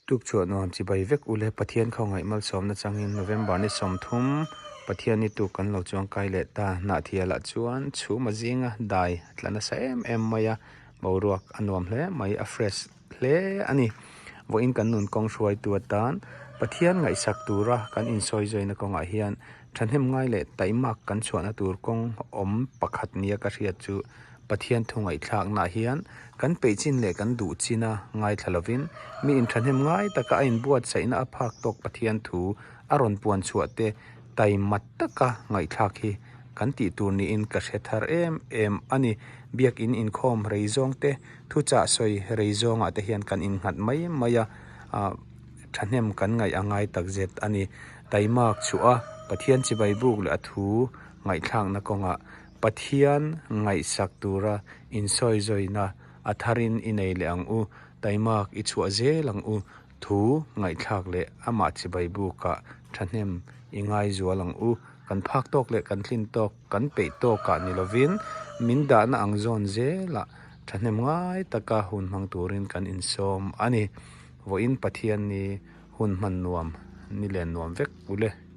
Tukchhuah nuam chibai vek ule Pathian khawngaih malsawmna changin November ni 30 Pathian ni tuk kan lo chuangkai leh ta. Hnahthialah chuan chhum a zinga dai a tla nasa em em mai a, boruak a nuam hle mai, a fresh hle a ni. Vawiin kan nun kawng hruaitu atan Pathian ngaihsak tura kan insawizaina kawngah hian thahnem ngai leh taihmak kan chhuahna tur kawng awm pakhat nia ka hriat chu Pathian thu ngaihthlaknaah hian kan peih chin leh kan duh china ngaithla lovin mi inthahnem ngai taka a inbuatsaihna a phak tawk Pathian thu a rawn puan chhuah te taima taka ngaihthlak hi kan tih tur niin ka hre thar em em a ni. Biakin inkhawm rei zawng te, thuchah sawi rei zawngah te hian kan innghat mai mai a, thahnem kan ngaih a ngai takzet a ni. Taimak chhuah a, Pathian chibai buk leh a thu ngaihthlakna kawngah Pathian ngaihsak tura insawizawiina a tharin i nei leh ang u, taimak i chhuah zel ang u, thu ngaihthlak leh amah chibai bukah thahnem i ngaizual ang u, kan phak tawk leh kan tlin tawk, kan peih tawkah ni lovin min dahna ang zawn zelah thahnem ngai taka hun hmang turin kan insawm a ni. Vawiin Pathian ni hun hman nuam, ni len nuam vek u le.